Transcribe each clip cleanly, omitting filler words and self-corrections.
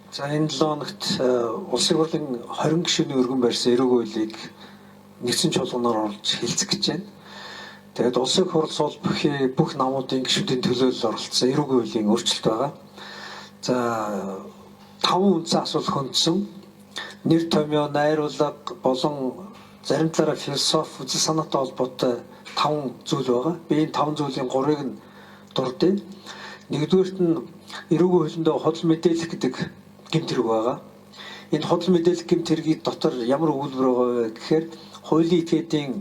За энэ 7 хоногт Улсын хурлын 20 гишүүний өргөн барьсан эрүүг хуулийг нэгдсэн чуулганаар оруулж хэлцэх гэж байна. Тэгээд Улсын хурал суул бүхий бүх намуудын гишүүдийн төлөөлөл оролцсон эрүүг хуулийн өөрчлөлт байгаа. За 5 үндсэн асуулт хөндсөн. Нэр томьёо, найруулга болон зарим талаараа философи, үзэл санаатай холбоотой 5 зүйл байгаа. Би энэ 5 зүйлийн 3-ыг нь дурдъя. Нэгдүгээрт нь эрүүг хуулиндээ худал мэдээлэх гэдэг гэмт хэрэг байгаа. Энэ худал мэдээлэх гэмт хэргийн дотор ямар өгүүлбэр байгаа вэ гэхээр хуулийн этгээдийн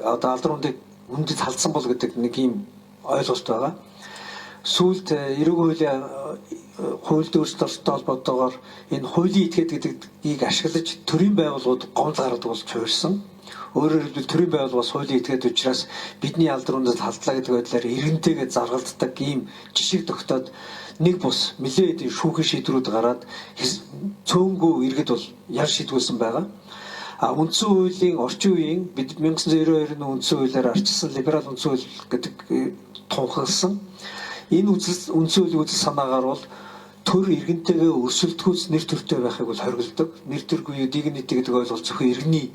одоо алдар хүндийг хүндэд халдсан бол гэдэг нэг ийм ойлголт байгаа. Сүүлд эрүүг хуулийн хуульд өөрчлөлттэй холбоотойгоор энэ хуулийн этгээд гэдгийг ашиглаж төрийн байгууллагууд гомдол гаргадаг болж хувирсан. Өөрөөр хэлбэл төрийн байгууллагаас хуулийн этгээд учраас бидний алдар хүндэд халдлаа гэдэг байдлаар иргэнтэйгээ заргалддаг ийм жишг тогтоод нэг бус нэлээд хэдийн шүүхийн шийдвэрүүд гараад цөөнгөө иргэд бол яр шийдвүүлсэн байгаа. А үндсэн хуулийн орчин үеийн бид 1992 оны үндсэн хуулиар арчилсан либерал үндсэн хууль гэдэг тунхагласан. Энэ үзэл үндсэн хуулийн үзэл санаагаар бол төр иргэнтэйгээ өрсөлдөхүйц нэр төртэй байхыг бол хориглодог. Нэр төргүй dignity гэдэг ойлголт зөвхөн иргэний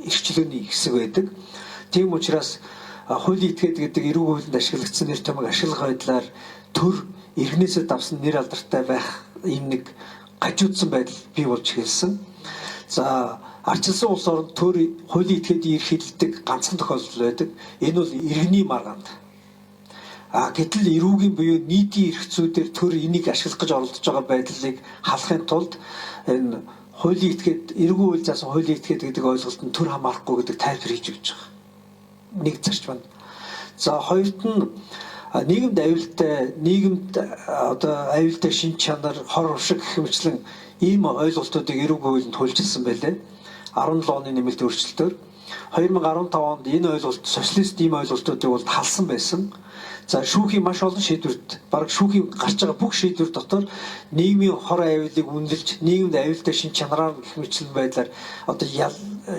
эрхчлөөний хэсэг байдаг. Тийм учраас хуулийн этгээд гэдэг эрүүг хуулинд ашиглагдсан нэр томьёог ашиглах байдлаар төр иргэнээсээ давсан нэр алдартай байх ийм нэг гажуудсан байдал бий болж эхэлсэн. За арчилсан улс оронд төр хуулийн этгээдийн эрх хилдэг ганцхан тохиолдол байдаг. Энэ бол иргэний маргаанд. А гэтэл эрүүгийн буюу нийтийн эрх зүйдээр төр энийг ашиглах гэж оролдож байгаа байдлыг халахын тулд энэ хуулийн этгээд эрүүгийн хууль заасан хуулийн этгээд гэдэг ойлголт нь төр хамаарахгүй гэдэг тайлбар хийж өгч байгаа. Нэг зарчим байна. За хоёрт нь нийгэмд аюултай, нийгэмд одоо аюултай шинж чанар, хор уршиг гэх мэтчлэн ийм ойлголтуудыг эрүүг хуулинд хуульчилсан байлээ. 17 оны нэмэлт өөрчлөлтөөр 2015 онд энэ ойлголт социалист ийм ойлголтуудыг бол халсан байсан. За шүүхийн маш олон шийдвэрт бараг шүүхийн гарч байгаа бүх шийдвэр дотор нийгмийн хор аюулыг үнэлж нийгэмд аюултай шинж чанараар гэх мэтчлэн байдлаар одоо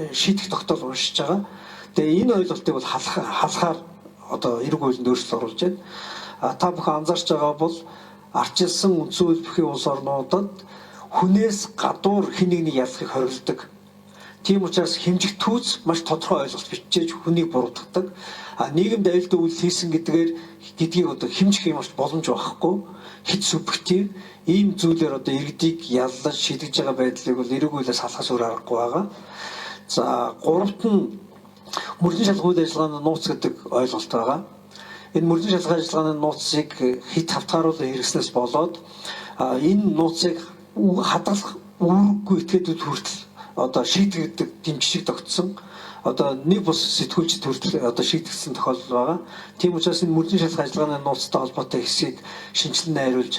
шийдэх тогтоол уншиж байгаа. Тэгээ энэ ойлголтыг бол халахаар одоо эрүүг хуулинд өөрчлөлт оруулж байна. А та бүхэн анзаарч байгаа бол арчилсан үндсэн хууль бүхий улс орнуудад хүнээс гадуур хэн нэгнийг ялахыг хориглодог. Тийм учраас хэмжигдэхүйц маш тодорхой ойлголт бичээж хүнийг буруутгадаг. А нийгэмд аюултай үйлдэл хийсэн гэдгээр гэдгийг одоо хэмжих юм боломж байхгүй. Хэт субъектив ийм зүйлээр одоо иргэдийг яллаж шийдэж байгаа байдлыг бол эрүүг хуулиас халахаас өөр аргагүй байгаа. За гуравт нь мөрдөн шалгах үйл ажиллагааны нууц гэдэг ойлголт байгаа. Энэ мөрдөн шалгах ажиллагааны нууцыг хэт хавтгааруулан хэрэглэснээс болоод энэ нууцыг хадгалах үүрэггүй этгээдүүд хүртэл одоо шийдэгдэг тийм жишг тогтсон. Одоо нэг бус сэтгүүлчид хүртэл одоо шийдэгдсэн тохиолдол байгаа. Тийм учраас энэ мөрдөн шалгах ажиллагааны нууцтай холбоотой хэсгийг шинэчлэн найруулж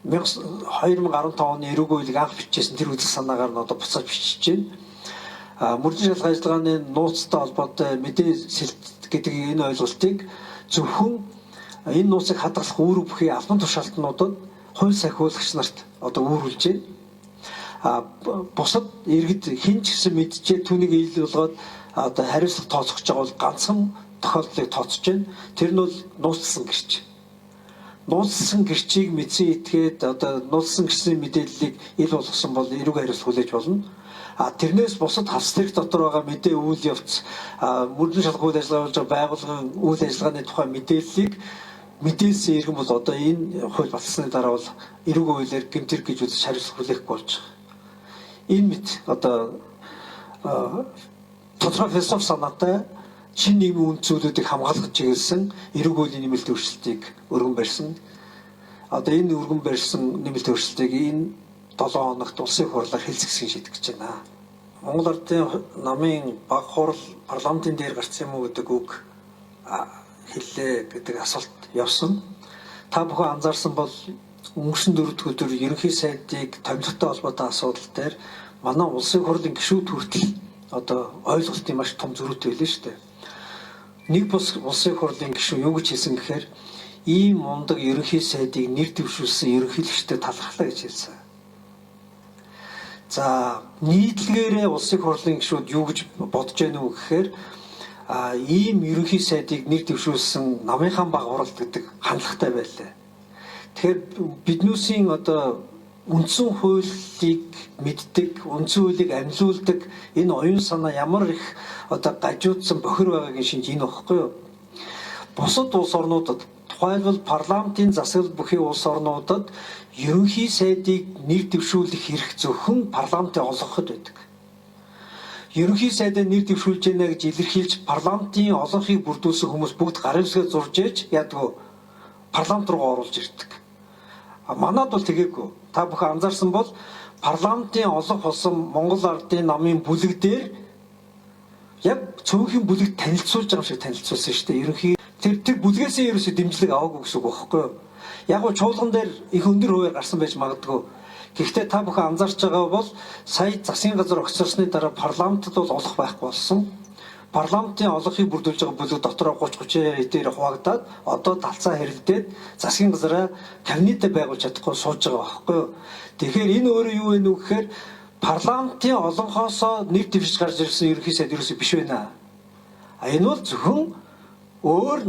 2015 оны эрүүг хуулийг анх бичижсэн тэр үзэл санаагаар нь одоо буцааж бичиж байна. Мөрдөн шалгах ажиллагааны нууцтай холбоотой мэдээлэл гэдэг энэ ойлголтыг зөвхөн энэ нууцыг хадгалах үүрэг бүхий албан тушаалтнуудад хууль сахиулагч нарт одоо үүрүүлж байна. А бусад иргэд хэн ч гэсэн мэдчихээ түүнийг ил болгоод одоо хариуцлага тооцох гэж байгаа бол ганцхан тохиолдлыг тооцож байна. Тэр нь бол нууцлсан гэрч. Нууцлсан гэрчийг мэдсэн этгээд одоо нууцлсан гэрчний мэдээллийг ил болгосон бол эрүүг хариуцлага хүлээж болно. А тэрнээс бусад хавцас хэрэг дотор байгаа мэдээ үйл явц мөрдөн шалгах үйл ажиллагаа болж байгаа байгууллагын үйл ажиллагааны тухай мэдээллийг мэдээлсэн иргэн бол одоо энэ хууль баталсны дараа бол эрүүг хуулиар гэмт хэрэг гэж үзэж хариуцлага хүлээхгүй болж байгаа. Энэ мэт одоо тодорхой философи санаатай шинэ нийгмийн үнд зүйлүүдийг хамгаалах чиглэсэн эрүүг хуулийн нэмэлт өөрчлөлтийг өргөн барьсан. Одоо энэ өргөн барьсан нэмэлт өөрчлөлтийг энэ 7 хоногт улсын хурлаар хэлцэх шийдэх гэж байна. Монгол Ардын намын баг хурал парламентын дээр гарсан юм уу гэдэг үг хэллээ гэдэг асуулт явсан. Та бүхэн анзаарсан бол өнгөрсөн 4 өдөр ерөнхий сайдыг томилогтой холбоотой асуудал дээр манай улсын хурлын гишүүд хүртэл одоо ойлголтын маш том зөрүүтэй байлаа шүү дээ. Нэг бус улсын хурлын гишүүн юу гэж хэлсэн гэхээр ийм мундаг ерөнхий сайдыг нэр дэвшүүлсэн ерөнхийлөгчдөд талархлаа гэж хэлсэн. За нийтлэгээрээ улсын хурлын гишүүд юу гэж бодож байна вэ гэхээр ийм ерөнхий сайдыг нэр дэвшүүлсэн намынхаа баг хуралд гэдэг хандлагатай байлаа. Тэгэхээр биднүүсийн одоо Үндсэн хуулийг мэддэг, үндсэн хуулийг амьлуулдаг энэ оюун санаа ямар их одоо гажуудсан бохир байгаагийн шинж энэ багхгүй юу? Бусад улс орнуудад, тухайлбал парламентын засаглал бүхий улс орнуудад ерөнхий сайдыг нэр дэвшүүлэх эрх зөвхөн парламентын олонход байдаг. Ерөнхий сайдаа нэр дэвшүүлж байна гэж илэрхийлж парламентын олонхийг бүрдүүлсэн хүмүүс бүгд гарын үсгээ зурж ээж яадгүй парламент руу оруулж ирдэг. А манад бол тэгээгүй. Та бүхэн анзаарсан бол парламентын олонх болсон Монгол Ардын намын бүлэг дээр яг цөөнхийн бүлэгт танилцуулж байгаа юм шиг танилцуулсан шүү дээ. Ерөнхий тэр бүлгээсээ ерөөсөө дэмжлэг аваагүй гэсэн үг байхгүй юу? Яг гоо чуулган дээр их өндөр хувиар гарсан байж магадгүй. Гэхдээ та бүхэн анзаарч байгаа бол сая засгийн газар огцорсны дараа парламентд бол олох байхгүй болсон. Парламентын олонхийг бүрдүүлж байгаа бүлэг дотроо 30 30 дээр хуваагдаад одоо талцаа хэрэлдээд засгийн газараа кабинетээ байгуулж чадахгүй сууж байгаа байхгүй юу? Тэгэхээр энэ өөрөө юу вэ нү гэхээр парламентын олонхоосоо нэр дэвшиж гарч ирсэн ерөнхий сайд ерөөсөө биш байна. А энэ бол зөвхөн өөр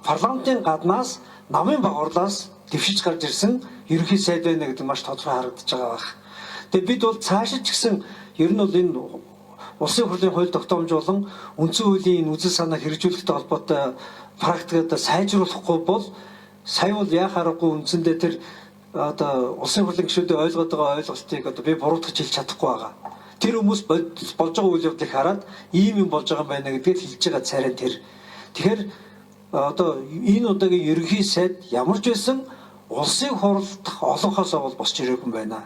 парламентын гаднаас намын багварлаас дэвшиж гарч ирсэн ерөнхий сайд байна гэдэг маш тодорхой харагдаж байгаа байх. Тэгээ бид бол цаашид ч гэсэн ер нь бол энэ улсын хурлын хууль тогтоомж болон үндсэн хуулийн энэ үзэл санаа хэрэгжүүлэхтэй холбоотой практикаа сайжруулахгүй бол сая бол яах аргагүй үндсэндээ тэр одоо улсын хурлын гишүүдийн ойлгоод байгаа ойлголтыг одоо би буруутгаж хэлж чадахгүй байгаа. Тэр хүмүүс болж байгаа үйл явдлыг хараад ийм юм болж байгаа юм байна гэдгийг хэлж байгаа царай тэр. Тэгэхээр одоо энэ удаагийн ерөнхий сайд ямар ч байсан улсын хурал дахь олонхоос бол босч ирээгүй юм байна.